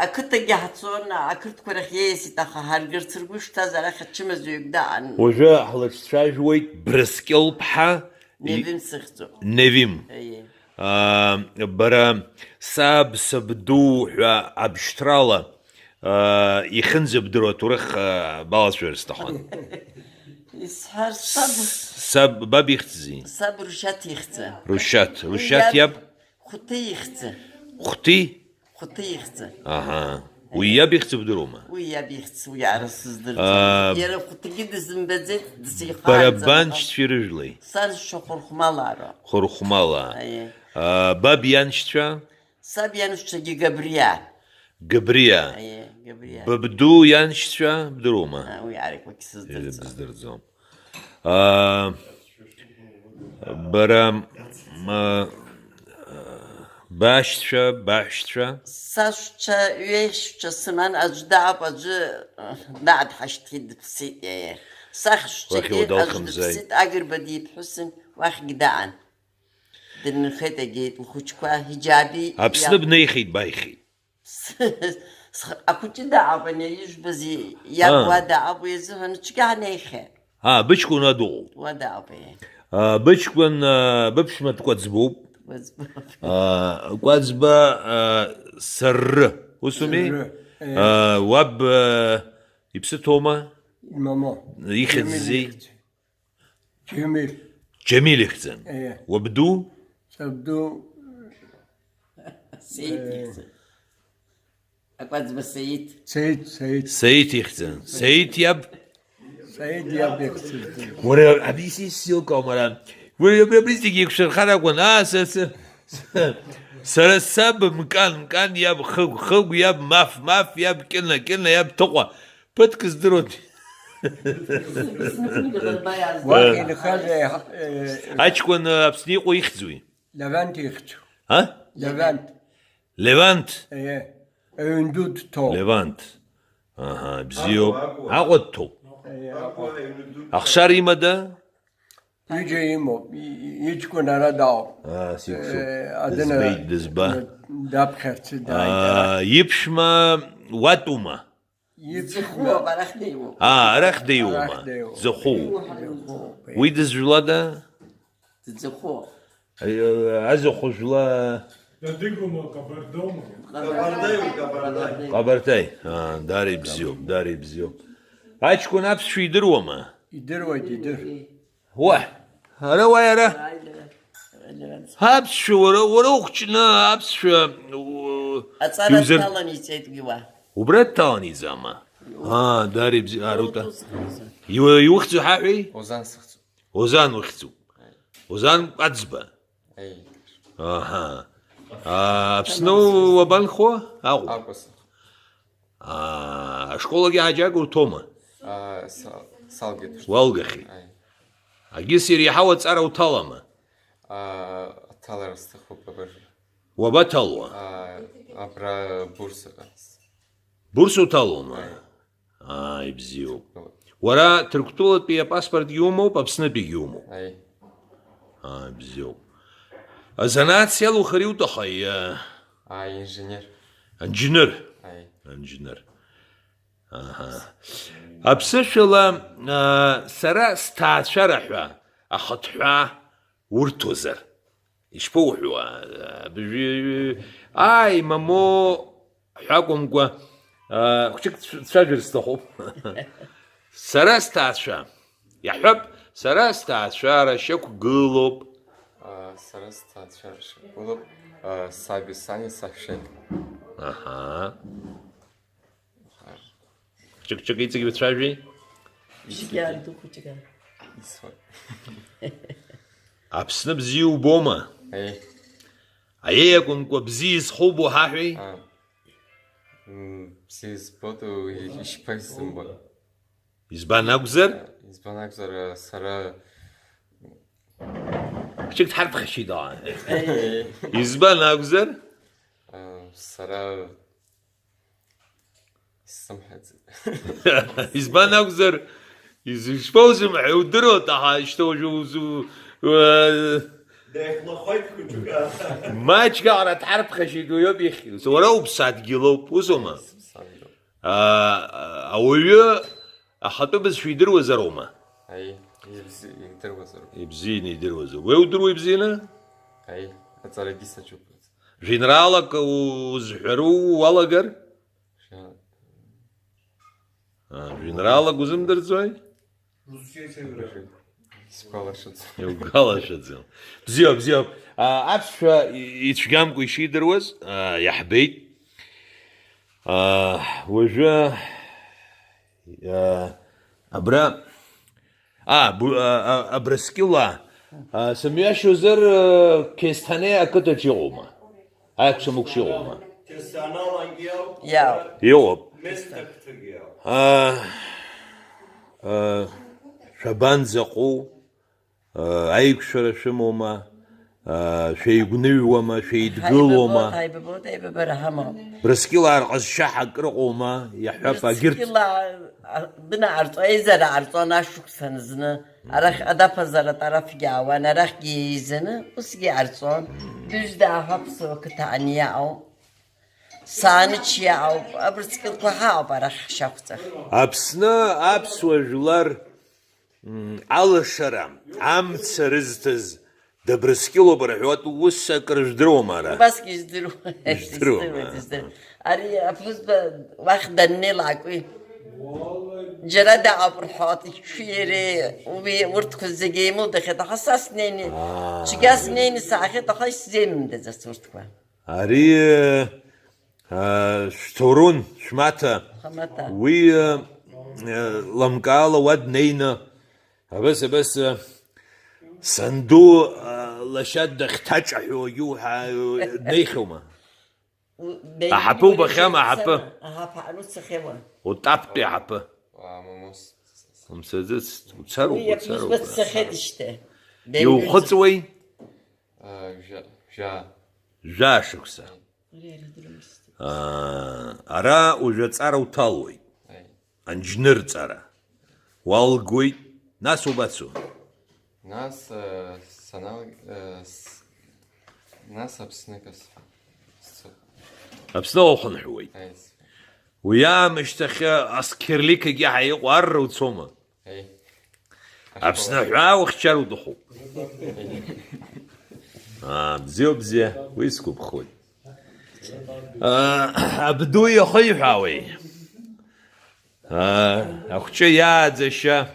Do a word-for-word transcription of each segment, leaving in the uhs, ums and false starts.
Ақыҭагьы ҳцон, ақырҭқәа рахь иеисит, аха ҳаргырц ргәы шҭаз арахь ачымазаҩык даан. Уажәы ҳлыҿцәажәуеит Брыскьыл-ԥҳа. Невим сыхьӡуп. Невим. Ие. Аа, бара, саб, сабду ҳәа абшьҭрала, аа, ихьынӡабдыруа аҭоурых, аа, балацәажәар сҭахын. Исҳәар саб. Саб, баб ихьӡзи? Саб Рушьаҭ ихьӡын. Рушьаҭ. Уи Рушьаҭ иаб иаб? Хәҭы ихьӡын. Хәҭи? Хәҭы ихьӡын. Аҳа. Уи иаб ихьӡ бдыруама? Уи иаб ихьӡ, уи ара сыздырӡом. Аа, иара Хәҭгьы дысымбаӡеит, дсихаанӡа. Бара баншьцәеи рыжәлеи? Саршьцәа Хәырхәмалаа роуп. Хәырхәмалаа. Аиеи. Аа, баб ианшьцәа? Саб ианшьцәагьы Габриа. Габриа. Аиеи, Габриа. Бабду ианшьцәа бдыруама? Аа, уи арекәагь сыздырӡом. Бздырӡом. Аа, бара, м, башьцәа, баҳәшьцәа? Сашәцәа, ҩеишьцәа сыман, аӡә даап, аӡәы, э, даа дҳашьҭит, дыԥсит, иаиа. Сахьшәцәагьы уахь аӡә удалхымзааит. Дыԥсит, Агрба диԥҳәысын, уахьгь даан. Дынхеит, егьит, лхәыҷқәа, ҳиџьаби. Аԥсны иа- бнеихьеит, бааихьеит. Ахәыҷы даабан, ижәбаз иаб Аа. Уа дааб, уи азыҳәан цәгьа ҳнеихьеит. Аа, быҷкәын уа дыҟоуп. Уа дааб, е. Аа, быҷкәын, аа, быԥшәма дкәаӡбоуп. Дкәаӡбоуп. Аа, кәаӡба, аа, сарры. Ус уми? Сарры, е. Аа, уаб, аа, иԥсы ҭоума? Имамо. Ихьӡ Џьемил зеи? Ихьӡ. Џьемил. Џьемил ихьӡын. Е. Уабду? Сабду. Сеид Е. Ихьӡын. Акәаӡба Сеид. Сеид, Сеид. Сеид ихьӡын. Сеид иаб? Сеид иаб ихьӡын. Уара, абри исзеилкаауам ара. Уара, абри, абри зегьы еиқәшәырхар акәын. Аа, са, са, са, сара саб Мкан, Мкан иаб Хыгә, Хыгә иаб Маф, Маф иаб Кьына, Кьына иаб Ҭыҟәа. Ԥыҭк здыруан. Уахь инхаз, е, е, Аҷкәын, Аԥсны иҟоу ихьӡуи? Левант ихьӡу. А? Левант. Левант? Е, аҩн ду дҭоуп. Левант. Аҳа, бзиоуп. Аҟәа, Аҟәа. Аҟәа дҭоуп. Е, Аҟәа. Ахшара имада? Ҩыџьа имоуп. И-, и-, иҷкәын ара дауп. Аа, сикәшоуп. Е, адына Дызбеит, дызба. Даԥхьарц дааит. Аа, иԥшәма уатәума? Иԥшәма. Дзыхәуп, арахь днеиуоуп. Аа, арахь днеиуама? Арахь днеиуоуп. Дзыхәу. Дзыхәуп, е. Уи дызжәлада? Дзыхәу. Аи, азыхәа жәла. Дадыгума, Кабардоума? Кабардеиуп, Кабарде. Кабардеи. Аа, даара ибзиоуп, даара ибзиоуп. Аҷкәын аԥсшәа идыруама? Идыруеит, идыр. Уа, ара уаи ара. Аԥсшәа, уара, уара ухәҷны аԥсшәа, у-, Аҵара иузыр- дҭалан иҵеит уи уа. Убра дҭалан иӡама? Иу- Аа, даара ибзи-, аа, Рута. Иу-, иухьӡу ҳаҳәеи? Озан сыхьӡуп. Озан ухьӡуп. Озан Кәаӡба. Аи. Аҳа. Аа, Аԥсны уабанхо? Аҟәа. Аҟәа сыхьӡуп. Аа, ашколагьы ааџьага уҭоума? Аа, са-, салгеит. Уалгахьеит. Аи. Агьыс иреиҳау аҵара уҭалама? Аа, аҭалара сҭахуп абыржәы. Уабаҭалуа? Аа, абра Бурсаҟа. Бурса уҭалома? Аи. Ааи, бзиоуп. Ҭырқәтәыла. Уара Ҭырқәтәылатәи апаспортгьы умоуп, Аԥснытәигьы умоуп? Аи. Ааи, бзиоуп. Азанааҭс иалухыр иуҭахи? Аи, инженер. Анџьныр? Аи. Анџьныр. Аҳа. Аԥсышәала, аа, сара сҭаацәара ҳәа ахыҭҳәаа урҭозар? Ишԥоуҳәо, аа, бжәы-, ааи, мамоу ҳәа акәымкәа, аа, хәҷык цәажәар сҭахуп. Сара сҭаацәа, иаҳҳәап, сара сҭаацәара шьақәгылоуп. Аа, сара сҭаацәара шьақәгылоуп, аа, саби сани саҳәшьеи. Аҳа. Ҷык-ҷык иҵегь бацәажәеи? Ишьгьы ааду хәыҷык ала. Исҳәоит. Аԥсны бзиа убома? Аиеи. Аиеи акәымкәа бзиа изхоу убо ҳаҳәеи? Аа. М, бзиа избоит, уи ишԥа исымбо? Избан акәзар? Избан акәзар, сара Ҷык дҳарԥхашьеит, аа. Аиеи. Избан акәзар? Аа, сара Исзымҳәаӡеит. Избан акәзар, из-, ишԥаузымҳәеи, удыруеит, аха шьҭа уажәы узу-, уа-, Деихлахоит хәыҷык. Маҷк аҟара дҳарԥхашьеит, уи ауп ихьыз. Уара уԥсадгьылоуп, усоума? Сыԥсадгьыл. Аа, ауаҩы ахатәы бызшәа идыруазароума? Аи, ибзи-, идыруазароуп. Ибзианы идыруазароуп. Уи удыруа ибзианы? Аи, аҵарагьы саҿуп. Жәеинраалак узҳәару уалагар? Ша- Аа, жәеинраалак узымдырӡои? Сгәалашәаӡом. Иугәалашәаӡом. Бзиоуп, бзиоуп. А, аԥсшәа и-, ицәгьамкәа ишидыруаз, а, иаҳбеит. А, уажәы, а, абра, а, бу-, а, а, Абрыскьыл, а, сымҩашьозар, а, Қьесҭанеи ақыҭаҿ иҟоума? Аиқәшамықәшәа иҟоума? Иоуп. Месҭ ақыҭагьы иоуп. Аа, аа, шәабанӡаҟоу? Аа, аиқәшәара шәымоума? Аа, шәеигәныҩуама, шәеидгылома? Ҳаибабоит, ҳаибабоит, аибабара ҳамоуп. Брыскьылаа рҟазшьа ҳакрыҟоума? Иаҳҳәап, агьырҭ. Брыскьылаа, а, бына ҟарҵо, еизара ҟарҵон ашықәсан зны. Арахь адаԥазаратә арафгьы аауан, арахьгьы еизаны, усгьы иҟарҵон. Дыжәдаа ҳәа аԥсуа қыҭа аниаҟоу. Сааныч иаауп, абрыскьылқәа ҳаауп арахь ҳшьақәҵах. Аԥсны аԥсуа жәлар, м, алашара, амца рызҭаз дабрыскьылоуп рҳәоит, ус акры жәдыруама ара? Убасгьы ижәдыруеит. Ижәдыруама? Ижәдыруеит, ижәдыруеит. Ари аԥҳәызба уахь даннеилак уи. Џьара даҟоуп рҳәоит, иҽы иареи уи урҭқәа зегьы еимылдахьеит, аха са снеины, Аа. Цәгьа снеины саахьеит, аха исзеимымдаӡац урҭқәа. Ари, аа, шәҭоурун, шәмаҭа. Хамаҭа. Уи, аа, лымкаала уа днеины, абас, абас, аа, санду, аа, лашьа дахьҭаҿаҳәоугьы уҳәа-, днеихьоума? У-, днеины Аҳаԥы убахьама, аҳаԥы? Аҳаԥы аҟны дцахьеуан. Утаптәи аҳаԥы. Уаа, мамус. Умцаӡыцт, уцароуп, Уи уцароуп. Иаԥызба дцахьеит шьҭа. Иухыҵуеи? Э, жәа-, жәа. Жәа шықәса. Аа, ара уажәы аҵара уҭалоит. Аи. Анџьнырҵара. Уалгоит, нас убацо? Нас, э, санал-, э, с-, нас Аԥсны кас-, сцо-, Аԥсны уахынҳәуеит. Аи, с-, Уи аамышьҭахь асқьерлықьгьы ҳәа иҟоу арра уцома? Аи. Аԥсны аҳәаа ухьчар уҭахуп. Аа, бзиоуп, бзиа, уи сгәаԥхоит. Аа, абду иахиҳәаауеи? Аа, ахәҷы иааӡашьа,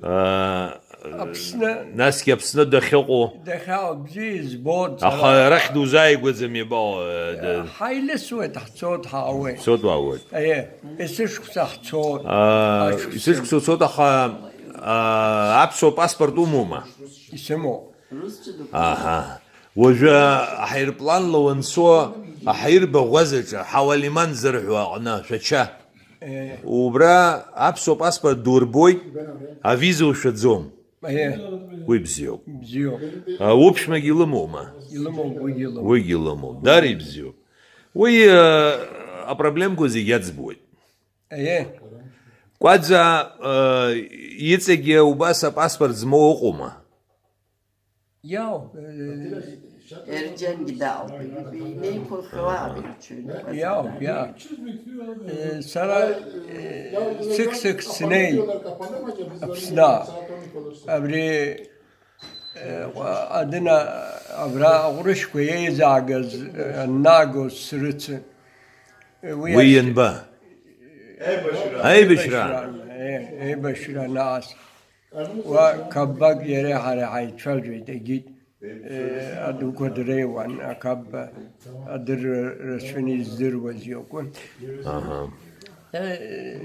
аа, Аԥсны. Насгьы Аԥсны дахьыҟоу. Дахьыҟоу бзиа избоит сара. Аха арахь дузааигәаӡам, ибаҟоу, э, д-, Ҳаилысуеит, ҳцоит, ҳаауеит. Цоит, уаауеит. Аиеи, есышықәса ҳцоит. Аа, Аҽԥсым. Есышықәса уцоит, аха, аа, аԥсуа паспорт умоума? Исымоуп. Аҳа. Уажәы аҳаирпланла уанцо, аҳаирба ӷәазаҿы, Ҳауа лиман зырҳәо аҟны, Шәача. Э. Убра аԥсуа паспорт ду рбоит, авиза ушәаӡом. Э. Уи бзиоуп. Бзиоуп. А, уԥшәмагьы илымоума? Илымоуп, уигьы илымоуп. Уигьы илымоуп. Дара ибзиоуп. Уи, а, апроблемқәа зегь аӡбуеит. Э. Кәаӡа, а, иҵегьы убас апаспорт змоу ыҟоума? Иауп, э, Ерџьангьы даауп, инеиқәырхауа абиуцәа. Иауп, иа-, э, сара, э, сык-сык снеи Аԥсны. Абри, э, адына абра аҟәрышьқәа еизаагаз, э, аннагоз срыцын. Э, уи Уи ашьҭахь ианба? Аибашьра. Аибашьра. Э, аибашьра нас. Уа қапбак иареи ҳареи ҳаицәажәеит, егьит, э, адуқәа дреиуан, ақапба адырра рацәаны издыруаз иакәын. Аҳа. Э,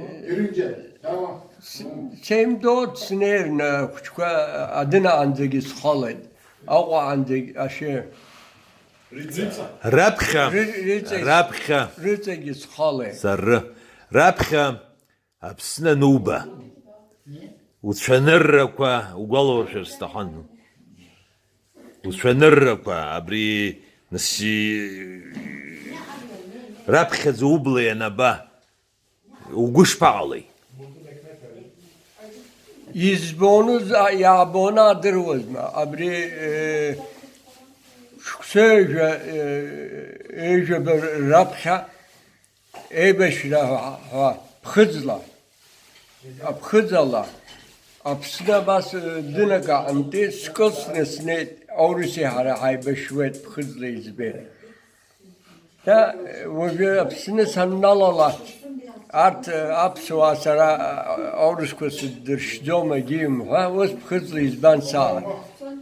с-, Семдот снеирны ахәыҷқәа адынаҟынӡагьы схалеит, Аҟәаҟынӡагь ашәы. Раԥхьа, Ры-, рыҵегь, раԥхьа. Рыҵегьы схалеит. Сарры. Раԥхьа Аԥсны ануба, уцәаныррақәа угәалауршәар сҭахын. Уцәаныррақәа, абри, нас, раԥхьаӡа убла ианаба, угәы шԥаҟалеи? Избоныз, а, иаабоны адыруазма, абри, э, шықәса ҩажәа, э, ҩажәаба раԥхьа еибашьра ҳәа, ҳәа ԥхыӡла, аԥхыӡала, Аԥсны абас, э, дынагахьантәи скылсны снеит, аурыси ҳара ҳаибашьуеит, ԥхыӡла избеит. Да, уажәы Аԥсны санналала, арҭ, аԥсуаа сара, аурысқәа сдыршьӡом, егьи имҳәа, ус ԥхыӡла избан саан.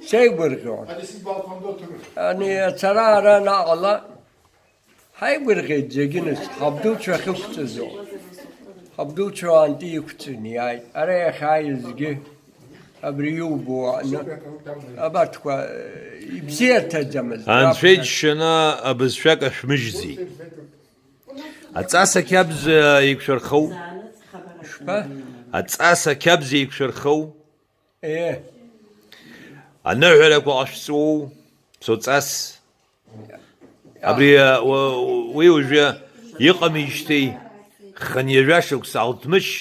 Сеигәырӷьон. Ани ацара ара анаҟала, ҳаигәырӷьеит зегьы, нас, ҳабдуцәа ахьықәҵазо. Ҳабдуцәа аанти иқәҵаны иааит. Ара иахьааизгьы Абри иубо аҟны абарҭқәа, э, ибзиарҭаӡамызт. Анцәа иџьшьаны абызшәак ашәмыжьӡеит. Аҵас ақьабз еиқәшәырхоу? Шԥа? Аҵас ақьабз еиқәшәырхоу? Е. Аныҳәарақәа ҟашәҵоу? Соҵас? Абри, уа-, уи уажәы иҟамижьҭеи хынҩажәа шықәса алтмышь,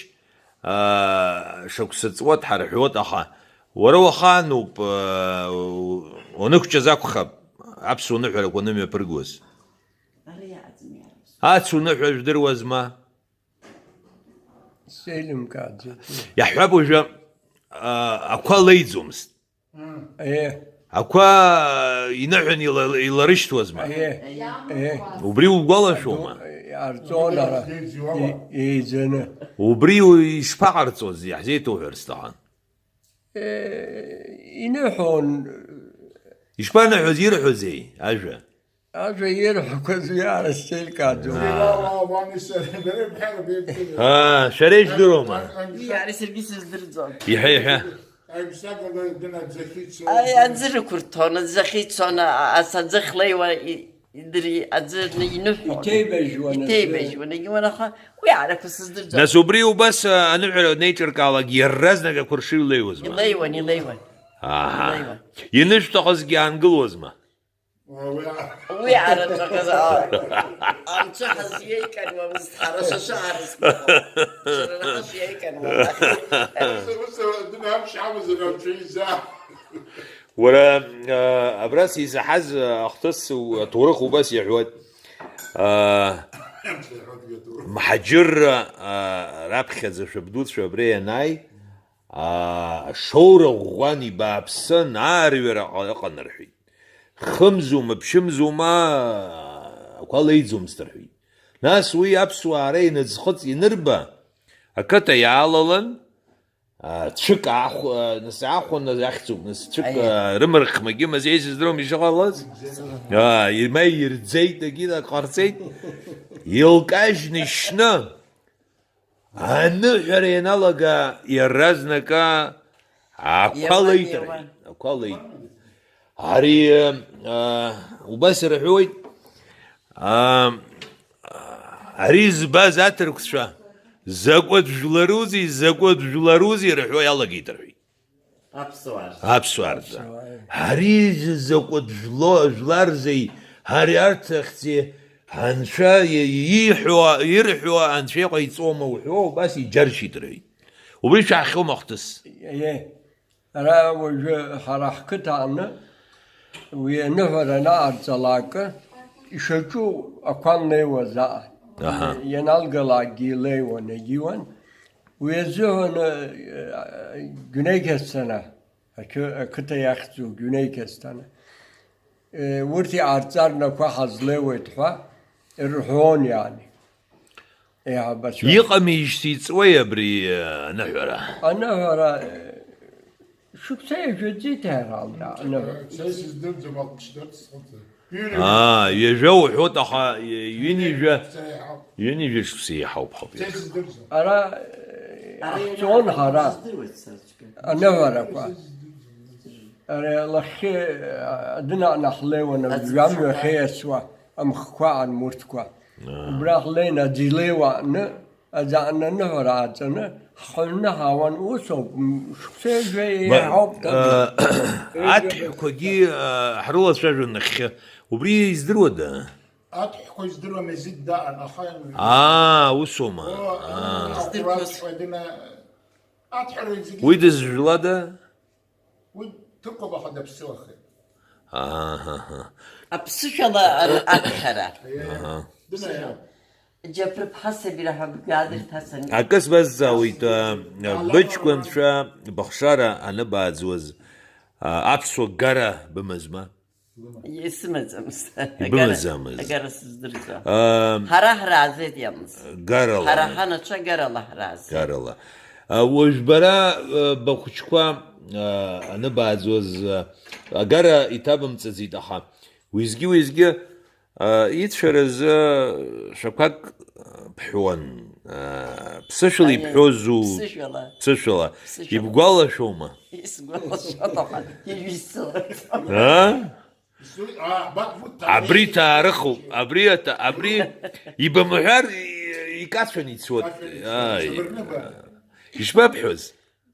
аа, шықәса ҵуа дҳарҳәуеит, аха уара уахаануп, аа, уанықәҿиаз акәхап, аԥсуа ныҳәарақәа анымҩаԥыргоз. Ацу ныҳәа жәдыруазма? Сеилымкааӡеит. Иаҳҳәап уажәы, а, ақәа леиӡомызт. Е. Ақәа иныҳәан ила-, иларышьҭуазма? Е. Е. Убри угәалашәома? Арҵон ара. Е-, еиӡаны. Убри у-, ишԥаҟарҵоз, иаҳзеиҭоуҳәар сҭахын. Е, иныҳәон. Ишԥаныҳәоз, ирҳәозеи ажәа? Ажәа ирҳәақәаз уи ара сзеилкааӡом. Уа, уа, уани сареи, бара бҳәара беиԥшын. Аа, шәара ижәдыруама? Уи иара саргьы сыздырӡом. Иҳәа, иҳәа. Аҩԥсагала дын аӡахьы ицон. Аи, аӡы рықәырҭон, аӡахьы ицон, а-, ас аӡы хлеиуа и-, идыри-, аӡы ны-, иныҳәон. Иҭеибажьуан аӡы. Иҭеибажьуан, егьиуан, аха уи арақәа сыздырӡом. Нас убри убас, а, аныҳәара неиҿыркаалак, иаразнак ақәыршыҩ леиуазма? Илеиуан, илеиуан. Аҳа. Илеиуан. Инышәҭахызгьы аангылуазма? Уи арацәахаз, аа, анцәа ҳазиеикануамызт, ҳара шаша ҳарызкуан. Шәара ҳазиеикануамызт. Ус, ус, дын амш ҳамазар анцәа изаа. Уара, а, абра сизаҳаз, а, ахҭыс у-, аҭоурых убас иаҳәоит. А, мҳаџьырра, а, раԥхьаӡа шәабдуцәа абра ианааи, а, ашоура ӷәӷәан, ибааԥсын, аарҩара ҟа-, ыҟан рҳәеит. Хымзума, ԥшьымзума, ақәа леиӡомызт рҳәеит. Нас уи аԥсуаа ара иныӡхыҵ инырба, ақыҭа иаалалан, а, цәык аахә-, а, нас аахәаны ахьӡуп, нас цәык, Аиеи. а, рымархмагьы мазеи сыздырам ишыҟалаз. А, ма ирӡеит, егьи ак ҟарҵеит. Илкажьны ишьны, аныҳәара ианалага, иаразнак ақәа Иауан, леиҭарҳәеит. Иауан. Ақәа леит. Ари, а, убас ирҳәоит, а, ари збаз аҭырқәцәа закәытә жәларузеи, закәытә жәларузеи рҳәо иалагеит рҳәеит. Аԥсуаа рзы. Аԥсуаа рзы. Ари закәытә жәло-, жәларзеи, ари арҭ ахьӡи, анцәа и-, ииҳәо, ирҳәо анцәа иҟаиҵома уҳәо, убас иџьаршьеит рҳәеит. Убри шәаҳхьоума ахҭыс? Е, ара уажәы ҳара ҳқыҭа аҟны уи аныҳәара анаҟарҵалакы, ишаҿу ақәа анлеиуаз аҟан. Аҳа. Ианалгалакгьы илеиуан, егьиуан. Уи азыҳәан, э, Гәнеиқьасҭана, ақы-, ақыҭа иахьӡу Гәнеиқьасҭана, э, урҭ иҟарҵар нақәа ҳазлеиуеит ҳәа рҳәон, иани. Еиҳабацәа. Иҟамижьҭеи иҵуеи абри, э, аныҳәара? Аныҳәара, э, шықәса ҩажәа ӡеит ҳәа иҟалеит, аныҳәара. Са исыздырӡом, акәшьҭырц схәыцыр. Аа, ҩажәа уҳәоит, аха ҩынҩажәа, ҩынҩажәа шықәса еиҳауп, ҳауп. Ара, э, Ара ҳцон иара ҳара. Сыздыруеит сара цәгьа. Аныҳәарақәа. Ара лахьхьи, э, адын аҟны ҳлеиуан, Аӡы амҩа ԥшаҳәа. Ахьеиасуа, амхқәа аан, мурҭқәа. Аа. Убра ҳлеин, аӡы илеиуа аҟны, аӡы аҟны аныҳәара ааҵаны, ҳхынҳәны ҳаауан, усоуп, м, шықәса ҩажәа Ма-, еиҳауп, а, дад. Аҭҳәқәагьы, а, ҳрылацәажәон нахьхьи. Убри издыруада? Аҭҳәқәа издыруам, Мезид даан, аха Аа, усоума? О, Аа. Ахәраҵәҟьа дына-, Аҭҳәара зегьы. Уи дызжәлада? Уи ҭыԥ ҟаба ҳәа даԥсылахеит. Аҳаҳа. Аԥсышәала ар-, аҭҳәара. Аҳа. Дынаиа. Џьаԥрыԥҳа Сабира ҳәа бгәы аадырҭасами? Акы сбазҵаауеит, а, быҷкәынцәа быхшара аныбааӡуаз, а, аԥсуа гара бымазма? Исымаӡамызт. Ибымаӡамызт. Агара, агара сыздырӡом. Ам, ҳара ҳраазеит иамаз. Гарала. Ҳара ҳанацәа гарала ҳраазеит. Гарала. А, уажә бара, а, бахәыҷқәа, а, аныбааӡуаз, а, агара иҭабымҵаӡеит, аха уеизгьы-уеизгьы, а, ицәаразы шәақәак, а, бҳәуан. А, ԥсышәала Аиеи, ибҳәозу? Ԥсышәала. Ԥсышәала. Ԥсышәала. Ибгәалашәома? Исгәалашәоит, аха ижәсуеит. А? Абри ҭаарыхуп, абри аҭа-, абри ибымҳәар, и-, икацәан ицот. Ааи. Ишԥабҳәоз?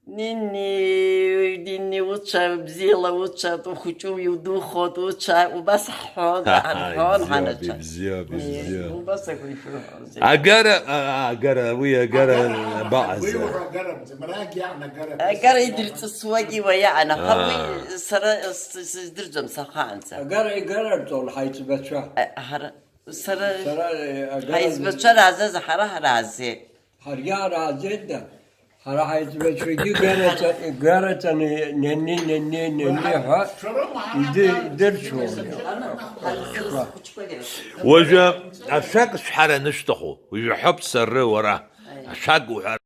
Нини, нини, уцәа бзиала, уцәа ухәыҷу иудухоит, уцәа убас ҳҳәон, ҳарҳәон, бзиоуп, ҳанацәа. Бзиоуп, бзиоуп. Убас акәын ишәыҳәоз. Агара, а, а, агара, уи агара абаҟаз. Агара идырҵысуагьы уа иаан, аха уи сара с-, с-, сыздырӡом сахаанӡа. Агара игарарҵон ҳаиҵбацәа. Э, ҳара, сара, сара, э, агара ҳаиҵбацәа раазаз ҳара ҳраазеит. Ҳаргьы ҳраазеит, да. Ҳара ҳаиҵбацәагьы гараҵа-, гараҵаны нени, нени, нени ҳәа иды-, идырчуан. Уажәы ашәак сҳәар анышәҭаху, уажәы ҳәоуп сара уара. Ашәак уҳәар.